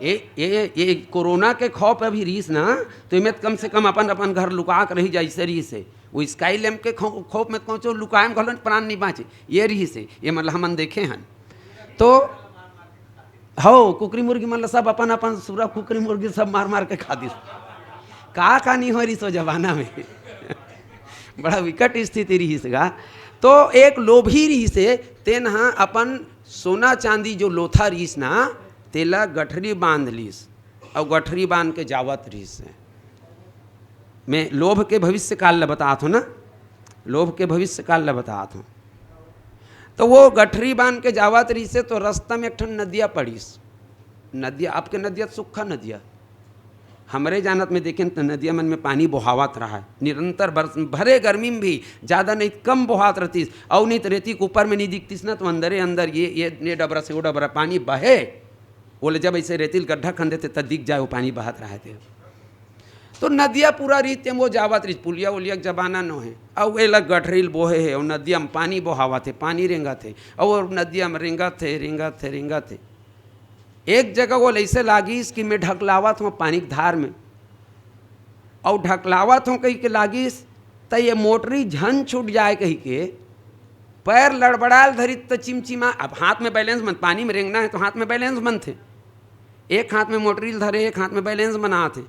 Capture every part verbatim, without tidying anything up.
ये ये ये कोरोना के खौफ अभी रहिस ना, तो एमे कम से कम अपन अपन घर लुका के रही जाए, ऐसे रहिस हे। वो स्काई लैंप के खौ-, खौफ में कौचो लुकाए में घलो प्राण नहीं बाँचे, ये रहिस हे, ये मतलब हमन देखे हन। तो हौ, कुकरी मुर्गी मन ल सब अपन अपन सुरा कुकरी मुर्गी सब मार मार के खा दिस। का का नहीं हो रहिस ओ जमाना में। बड़ा विकट स्थिति रहिस गा। तो एक लोभी रहिस हे, तेन ह अपन सोना चांदी जो लोथा रहिस ना, तेला गठरी बांध लिस, अउ गठरी बांध के जावत रहिस हे। मैं लोभ के भविष्य काल ल बतात हूँ ना, लोभ के भविष्य काल ल बतात हूँ। तो वो गठरी बांध के जावत रहिस हे, तो रस्ता में एक ठन नदिया पड़िस। नदिया, आपके नदिया, सूखा नदिया, हमरे जानत में देखेन तो नदिया मन में पानी बोहावत रहा है निरंतर बरस, भरे गर्मी में भी ज्यादा नहीं, कम बोहात रहतिस, अउ नहीं तो रेती के ऊपर में नहीं दिखतिस ना, तो अंदरे अंदर ये ये ये डबरा से वो डबरा पानी बहे। ओले जब ऐसे रेती ल गड्ढा खन देते, तब दिख जाए वो पानी बहत रहे थे। तो नदिया पूरा रीत में वो जावत रहिस, पुलिया उलिया के जमाना नो है, अउ एला गठरी ल बोहे है, अउ नदिया में पानी बोहावत है, पानी रेंगत है, अउ वो नदिया में रेंगत है, रेंगत है, रेंगत है। एक जगह वो ऐसे लागिस कि मैं ढकलावत हूँ पानी के धार में, अउ ढकलावत हूँ कहि के लागिस, त ये मोटरी झन छूट जाए कहि के पैर लड़बड़ाल धरिस, त चिमचिमा, अब हाथ में बैलेंस बन, पानी में रेंगना है तो हाथ में बैलेंस बनथे, एक हाथ में मोटरी ल धरे, एक हाथ में बैलेंस बनात हे,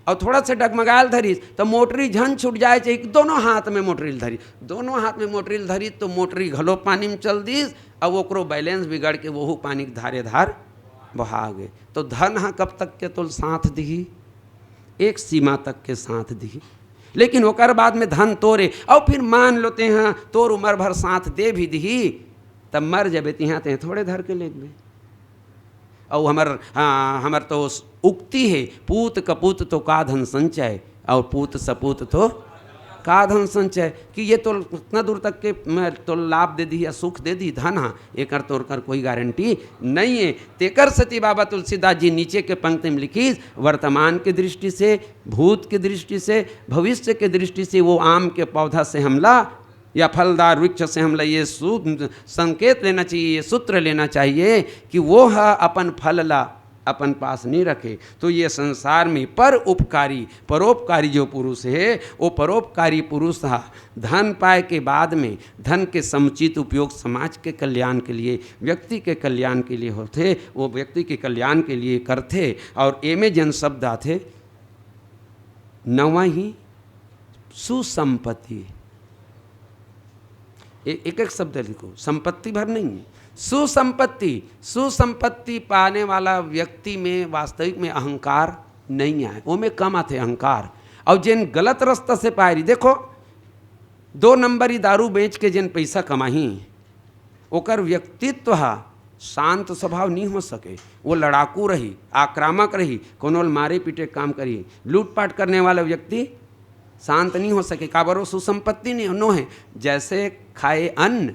अउ थोड़ा से डगमगाल धरिस, त मोटरी झन छूट जाए चाहिए कि दोनों हाथ में मोटरी ल धरिस, दोनों हाथ में मोटरी ल धरिस, तो मोटरी घलो पानी में चल दिस, अउ ओकरो बैलेंस बिगड़ के वहू पानी के धारे धार बहा गे। तो धन ह कब तक के तोल साथ दिही? एक सीमा तक के साथ दिही, लेकिन ओकर बाद में धन तोरे, अउ फिर मान लो तेहा तोर उम्र भर साथ दे भी दिही, तब मर जबे तिहा तेहा थोड़े धर के लेगबे। अउ हमर, हाँ, हमर तो उक्ति है, "पूत कपूत तो का धन संचय, और पूत सपूत तो का धन संचय", कि ये तो उतना दूर तक के मैं तो लाभ दे दी या सुख दे दी, धन हा, एकर तोर कर कोई गारंटी नहीं है। तेकर सेती बाबा तुलसीदास जी नीचे के पंक्ति में लिखिस, वर्तमान के दृष्टि से, भूत के दृष्टि से, भविष्य के दृष्टि से वो आम के पौधा से हमला या फलदार वृक्ष से हमला ये सू-, संकेत लेना चाहिए, ये सूत्र लेना चाहिए कि वो ह अपन फल ला अपन पास नहीं रखे। तो ये संसार में पर उपकारी, परोपकारी जो पुरुष है, वो परोपकारी पुरुष ह धन पाए के बाद में धन के समुचित उपयोग समाज के कल्याण के लिए, व्यक्ति के कल्याण के लिए होथे, वो व्यक्ति के कल्याण के लिए करथे। और एमे जन शब्द आथे, नवा ही सुसंपत्ति। ए-, एक एक शब्द लिखो, संपत्ति भर नहीं, सुसंपत्ति। सुसंपत्ति पाने वाला व्यक्ति में वास्तविक में अहंकार नहीं आए, ओमे कम आथे अहंकार। और जेन गलत रास्ता से पाए रही, देखो, दो नंबरी दारू बेच के जेन पैसा कमाही, ओकर व्यक्तित्व ह शांत स्वभाव नहीं हो सके। वो लड़ाकू रही, आक्रामक रही, कोनो ल मारे पीटे के काम करी। लूटपाट करने वाला व्यक्ति शांत नहीं हो सके, काबर वो सुसंपत्ति नहीं, नो है। जैसे खाए अन्न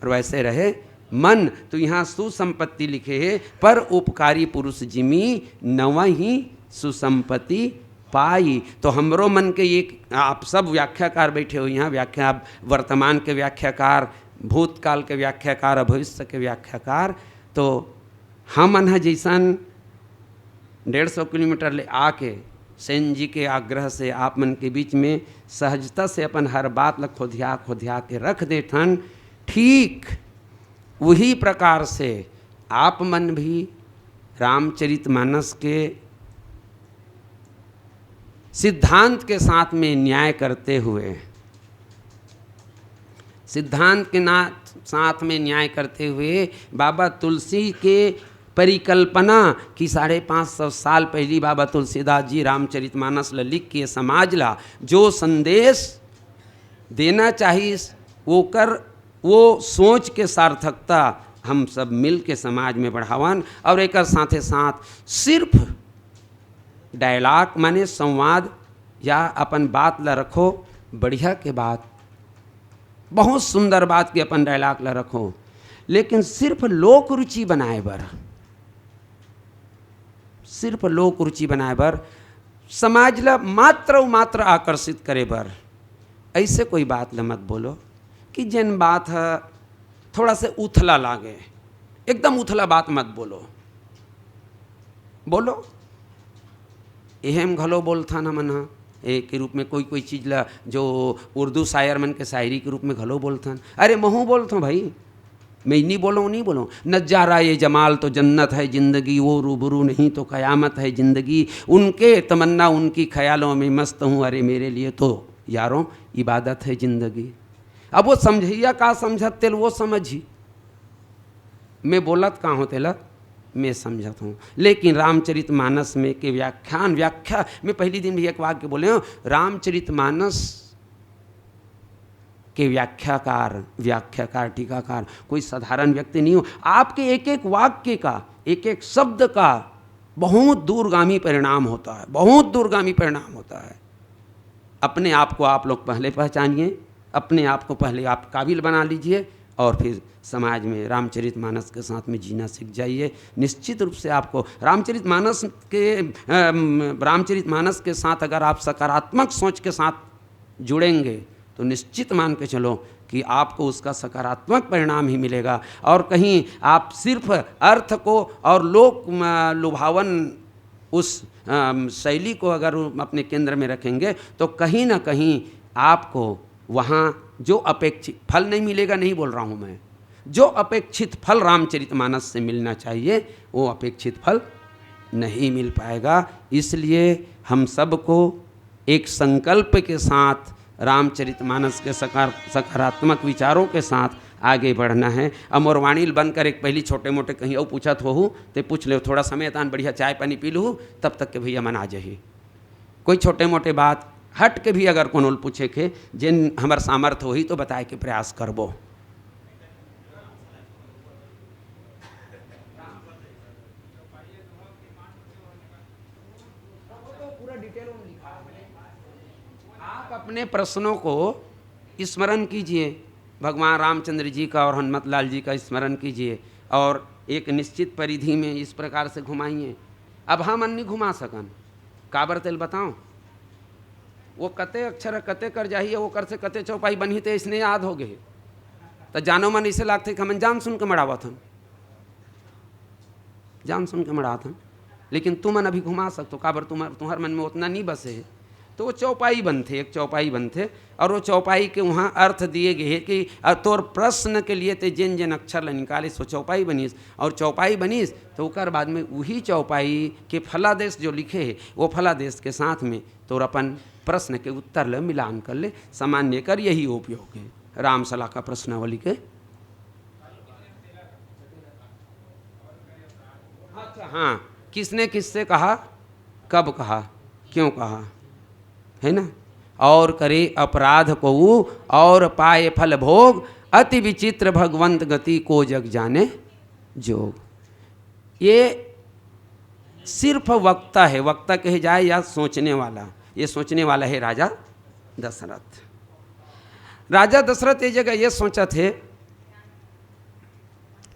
और वैसे रहे मन। तो यहाँ सुसंपत्ति लिखे है, पर उपकारी पुरुष जिमी नवा ही सुसंपत्ति पाई। तो हमरो मन के एक, आप सब व्याख्याकार बैठे हो यहाँ, व्याख्या, वर्तमान के व्याख्याकार, भूतकाल के व्याख्याकार और भविष्य के व्याख्याकार, तो हमन ह जैसन डेढ़ सौ किलोमीटर ले आके सेन जी के आग्रह से आप मन के बीच में सहजता से अपन हर बात ल खोधिया खोधिया के रख देथन, ठीक वही प्रकार से आप मन भी रामचरित मानस के सिद्धांत के साथ में न्याय करते हुए, सिद्धांत के ना-, साथ में न्याय करते हुए बाबा तुलसी के परिकल्पना कि साढ़े पाँच सौ साल पहली बाबा तुलसीदास जी रामचरित मानस ल लिख के समाज ला जो संदेश देना चाहिस, ओकर, वो सोच के सार्थकता हम सब मिल के समाज में बढ़ावन। और एकर साथे साथ सिर्फ डायलॉग माने संवाद या अपन बात ला रखो, बढ़िया के बात, बहुत सुंदर बात के अपन डायलॉग ला रखो, लेकिन सिर्फ लोक रुचि बनाए बर, सिर्फ लोक रुचि बनाए बर, समाज ला मात्र अउ मात्र आकर्षित करे बर ऐसे कोई बात ला मत बोलो कि जेन बात ह थोड़ा से उथला लागे, एकदम उथला बात मत बोलो। बोलो। एहे म घलो बोलथन हमन ह, ए के रूप में कोई कोई चीज ला, जो उर्दू शायर मन के शायरी के रूप में घलो बोलथन। अरे महूँ बोलथों भाई, मैं नहीं बोलूँ, नहीं बोलूँ। नजारा ये जमाल तो जन्नत है जिंदगी, वो रूबरू नहीं तो कयामत है जिंदगी। उनके तमन्ना, उनकी ख्यालों में मस्त हूँ, अरे मेरे लिए तो यारों इबादत है जिंदगी। अब वो समझइया का समझत, तेल वो समझी। मैं बोलत का हों तेला मैं समझत हों। लेकिन रामचरित मानस में के व्याख्यान, व्याख्या, मैं पहली दिन भी एक वाक्य बोले हों, रामचरित मानस के व्याख्याकार, व्याख्याकार, टीकाकार कोई साधारण व्यक्ति नहीं हो। आपके एक एक वाक्य का, एक एक शब्द का बहुत दूरगामी परिणाम होता है, बहुत दूरगामी परिणाम होता है। अपने आप को आप लोग पहले पहचानिए, अपने आप को पहले आप काबिल बना लीजिए और फिर समाज में रामचरित मानस के साथ में जीना सीख जाइए। निश्चित रूप से आपको रामचरित मानस के, अम, रामचरित मानस के साथ अगर आप सकारात्मक सोच के साथ जुड़ेंगे तो निश्चित मान के चलो कि आपको उसका सकारात्मक परिणाम ही मिलेगा। और कहीं आप सिर्फ अर्थ को और लोक, म, लुभावन उस, अम, शैली को अगर अपने केंद्र में रखेंगे तो कहीं ना कहीं आपको वहाँ जो अपेक्षित फल नहीं मिलेगा, नहीं बोल रहा हूँ मैं, जो अपेक्षित फल रामचरितमानस से मिलना चाहिए वो अपेक्षित फल नहीं मिल पाएगा। इसलिए हम सबको एक संकल्प के साथ रामचरितमानस के सकार-, सकारात्मक विचारों के साथ आगे बढ़ना है। अब मोर वाणी ल बंद कर, एक पहली छोटे मोटे कहीं अउ पूछत होहू ते पूछ ले, थोड़ा समय तान बढ़िया चाय पानी पी लूहू, तब तक के भैया मन आ जाही। कोई छोटे मोटे बात हट के भी अगर कोनो ल पूछे के जेन हमर सामर्थ्य होही तो बताए के प्रयास करबो। आप अपने प्रश्नों को स्मरण कीजिए, भगवान रामचंद्र जी का और हनुमत लाल जी का स्मरण कीजिए और एक निश्चित परिधि में इस प्रकार से घुमाइए। अब हम अन्य घुमा सकन, काबर तेल बताओ, वो कते अक्षर कते कर जाही, वो कर से कते चौपाई बनही, ते इसने याद हो गए। तो जानो मन इसे लागथे कि हमन जान सुन के मड़ावत हन, जान सुन के मड़ात हन, लेकिन तुमन अभी घुमा सकतो, काबर तुम्हार, तुम्हार मन में उतना नहीं बसे है। तो वो चौपाई बनथे, एक चौपाई बनथे, और वो चौपाई के वहाँ अर्थ दिए गए है कि, अ, तोर प्रश्न के लिए ते जेन जेन अक्षर ला निकालिस, वो चौपाई बनिस, और चौपाई बनिस, तो ओकर बाद में वही चौपाई के फलादेश जो लिखे है, वो फलादेश के साथ में तोर अपन प्रश्न के उत्तर ले मिलान कर ले। सामान्य कर यही उपयोग है रामसला का प्रश्नावली के। अच्छा, हाँ, किसने किससे कहा, कब कहा, क्यों कहा, है ना? और करे अपराध को ऊ और पाए फल भोग, अति विचित्र भगवंत गति को जग जाने जोग। ये सिर्फ वक्ता है, वक्ता कहे जाए या सोचने वाला, ये सोचने वाला है राजा दशरथ। राजा दशरथ ये जगह ये सोचत है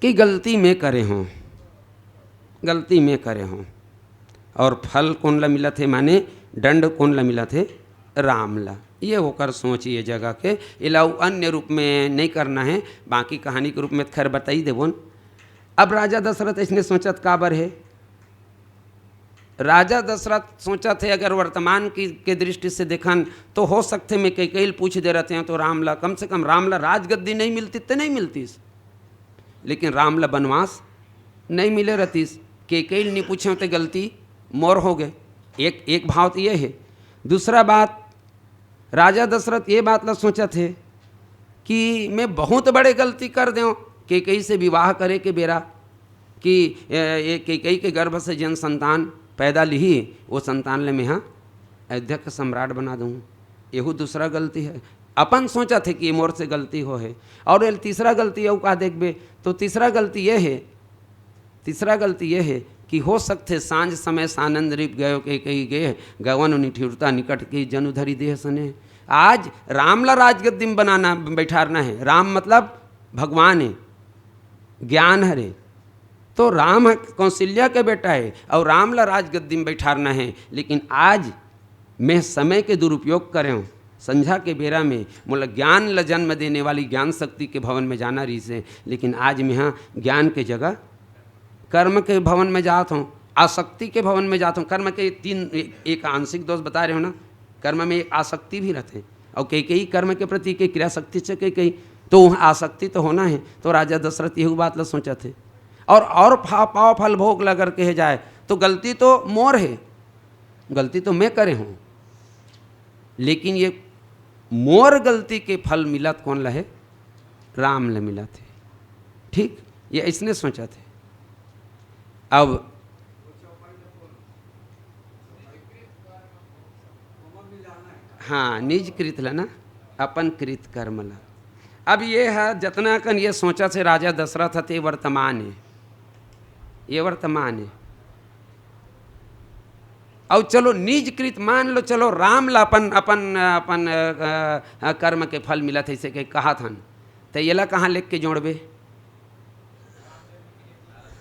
कि गलती मैं करे हों, गलती मैं करे हों, और फल कोन ला मिलत हे, माने दंड कोन ला मिलत हे, राम ला। ये ओकर सोच ये जगह के, एला अउ अन्य रूप में नहीं करना है, बाकी कहानी के रूप में खैर बताई देबोन। अब राजा दशरथ इसने सोचत काबर है, राजा दशरथ सोचत हे, अगर वर्तमान की, के दृष्टि से देखन, तो हो सकथे मैं कैकेयी ल पूछ दे रहते हैं, तो राम ला, कम से कम राम ला राजगद्दी नहीं मिलती, ते नहीं मिलतीस, लेकिन राम ला बनवास नहीं मिले रहतीस। कैकेयी ल नहीं पूछे होते, गलती मोर हो गए। एक, एक भाव तो ये है। दूसरा बात, राजा दशरथ ये बात ला सोचत हे कि मैं बहुत बड़े गलती कर देव, कैकेयी से विवाह करे के बेरा, कि, ए, ए, कैकेयी के गर्भ से जन संतान पैदा लिही, वो संतान ले मेहा अयोध्या के सम्राट बना दूँ। यहू दूसरा गलती है। अपन सोचत हे कि ये मोर से गलती हो है। और ये तीसरा गलती अउ का देखबे, तो तीसरा गलती ये है, तीसरा गलती ये है कि हो सकथे सांझ समय सानंद रिप गयो कैकेयी गेह, गवन निठुरता निकट की जनु धरि देह सनेह। आज राम ला राजगद्दी में बनाना, बैठारना है। राम मतलब भगवान है, ज्ञान हरे। तो राम ह कौशल्या के बेटा है और राम ला राजगद्दी में बैठारना है, लेकिन आज मैं समय के दुरुपयोग करे हूँ। संझा के बेरा में मोला ज्ञान ला जन्म देने वाली ज्ञान शक्ति के भवन में जाना रहिस हे, लेकिन आज मेहा ज्ञान के जगह कर्म के भवन में जात हूँ। आसक्ति के भवन में जात हूँ। कर्म के तीन, एक, एक आंशिक दोष बता रहे हो ना, कर्म में एक आसक्ति भी रहते हैं, और कई कई कर्म के प्रति कई क्रिया शक्ति से कई कई, तो वहाँ आसक्ति तो होना है। तो राजा दशरथ यही बात ला सोचा थे, और और फा- पाव फल भोग ला करके है जाए, तो गलती तो मोर है, गलती तो मैं करे हूँ, लेकिन ये मोर गलती के फल मिलत कौन ला है? राम ला मिलत है। ठीक, ये इसने सोचा थे। अब हाँ, निज कृत ला ना, अपन कृत कर्म ला। अब ये है, जतना कन ये सोचा से राजा दशरथ ह, ते वर्तमान है, ये वर्तमान है। और चलो निज कृत मान लो, चलो राम ला अपन अपन अपन अ, अ, कर्म के फल मिलत है, इसे के कहा थन, तो येला कहाँ लेके जोड़बे?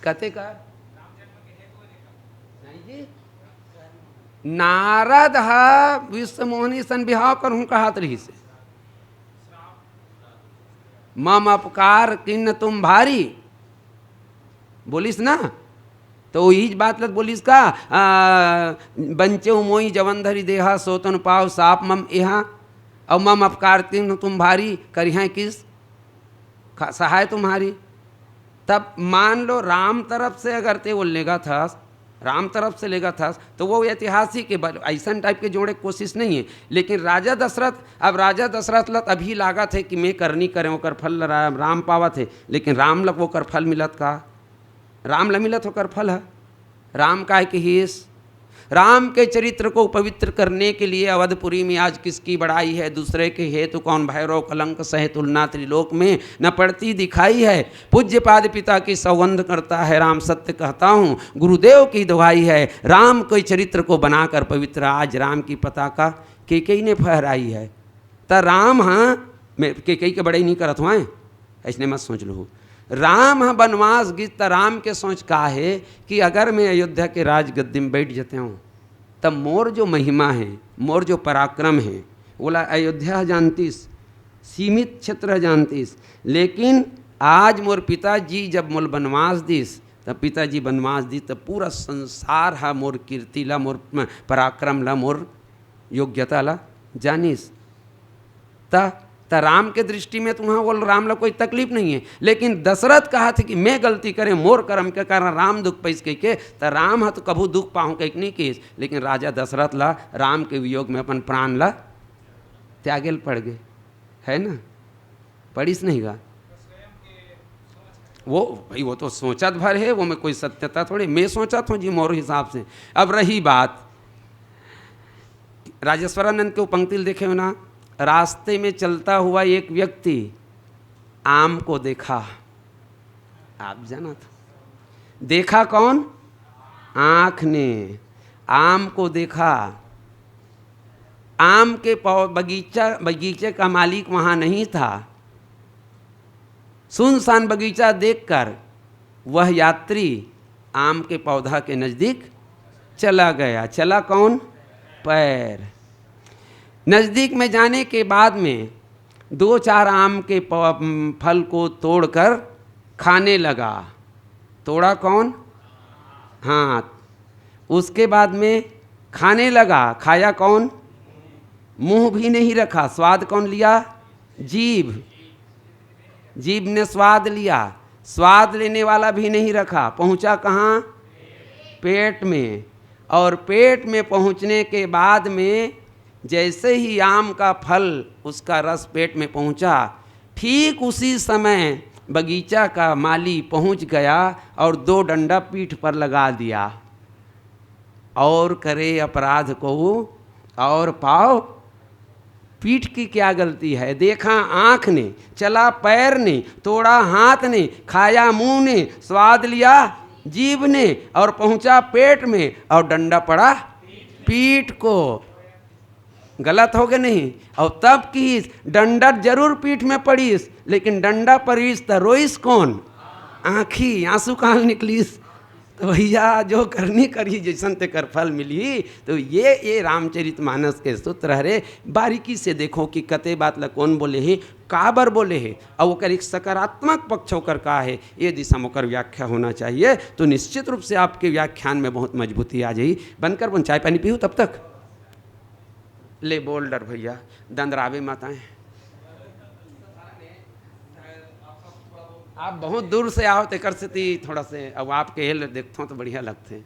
कते का नहीं जी, नारद ह विश्व मोहनी सन बिहाव करहूँ कहत रहिस हे। मम अपकार किन्न तुम भारी, बोलिस ना, तो वही बात लत बोलिस का, आ, बंचे मोई जवन धरी देहा, सो तन पाव साप मम एहा, और मम अपकार किन्न तुम भारी, करिहा किस खा-, सहाय तुम्हारी। तब मान लो राम तरफ से अगर ते वो लेगा था, राम तरफ से लेगा था, तो वो ऐतिहासिक है, ब-, ऐसन टाइप के जोड़े के कोशिश नहीं है। लेकिन राजा दशरथ, अब राजा दशरथ ला अभी लागत है कि मैं करनी करें, ओकर फल रा-, राम पावत है, लेकिन राम ला ओकर फल मिलत का? राम ला मिलत ओकर फल है। राम काय किहिस? राम के चरित्र को पवित्र करने के लिए अवधपुरी में आज किसकी बड़ाई है? दूसरे के हेतु कौन भैरव कलंक सहे तुलना त्रिलोक में न पड़ती दिखाई है। पूज्य पाद पिता की सौगंध करता है राम, सत्य कहता हूँ गुरुदेव की दुहाई है। राम के चरित्र को बनाकर पवित्र आज राम की पताका केकई ने फहराई है। त राम, हाँ, मैं केकई के बड़ाई नहीं करत हूँ, ऐसने मत सोच लो। राम ह बनवास गिस त राम के सोच का है कि अगर मैं अयोध्या के राजगद्दी में बैठ जाते हूँ, तब मोर जो महिमा है, मोर जो पराक्रम है, ओला अयोध्या ह जानतीस, सीमित क्षेत्र ह जानतीस। लेकिन आज मोर पिताजी जब मोल बनवास दिस, तब पिताजी बनवास दिस, तब पूरा संसार ह मोर कीर्ति ला, मोर पराक्रम ला, मोर योग्यता ला जानिस। त, त राम के दृष्टि में तो वहाँ वो राम ला कोई तकलीफ नहीं है, लेकिन दशरथ कहा थे कि मैं गलती करें, मोर कर्म के कारण राम दुख पाइस कह के, त राम ह तो कभू दुख पाहूँ कह के नहीं किस, लेकिन राजा दशरथ ला राम के वियोग में अपन प्राण ला त्यागे ल पड़ गए, है ना? पड़िस नहीं गा? वो भाई, वो तो सोचत भर है, वो में कोई सत्यता थोड़ी। मैं सोचत हूँ जी मोर हिसाब से। अब रही बात राजेश्वरानंद के पंक्ति ल देखे हो ना, रास्ते में चलता हुआ एक व्यक्ति आम को देखा। आप जाना था, देखा कौन? आँख ने आम को देखा। आम के पौ-, बगीचा, बगीचे का मालिक वहाँ नहीं था। सुनसान बगीचा देखकर वह यात्री आम के पौधा के नज़दीक चला गया। चला कौन? पैर। नज़दीक में जाने के बाद में दो चार आम के प-, फल को तोड़कर खाने लगा। तोड़ा कौन? हाथ। उसके बाद में खाने लगा। खाया कौन? मुंह भी नहीं रखा। स्वाद कौन लिया? जीभ। जीभ ने स्वाद लिया। स्वाद लेने वाला भी नहीं रखा। पहुंचा कहाँ? पेट में। और पेट में पहुंचने के बाद में जैसे ही आम का फल, उसका रस पेट में पहुंचा, ठीक उसी समय बगीचा का माली पहुंच गया और दो डंडा पीठ पर लगा दिया। और करे अपराध को और पाव पीठ की क्या गलती है? देखा आंख ने, चला पैर ने, तोड़ा हाथ ने, खाया मुंह ने, स्वाद लिया जीभ ने और पहुंचा पेट में और डंडा पड़ा पीठ को। गलत हो गए नहीं? और तब किहिस, डंडा जरूर पीठ में पड़ीस, लेकिन डंडा पड़ीस त रोइस कौन? आँखी, आंसू कहाँ निकलीस? तो भैया, जो करनी करही, जइसन तेकर फल मिलही। तो ये ये रामचरित मानस के सूत्र हरे। बारीकी से देखो कि कते बात ला कोन बोले हे, काबर बोले हे, अउ ओकर एक सकारात्मक पक्ष ओकर का हे, ये दिशा में ओकर व्याख्या होना चाहिए। तो निश्चित रूप से आपके व्याख्यान में बहुत मजबूती आ जाही। बंद कर, बन चाय पानी पीहू तब तक। ले बोल डर भैया, दंदरावे मत आए। आप बहुत दूर से आओ, तेकर सेती थोड़ा से अब आपके हेल देखथों तो बढ़िया लगथे।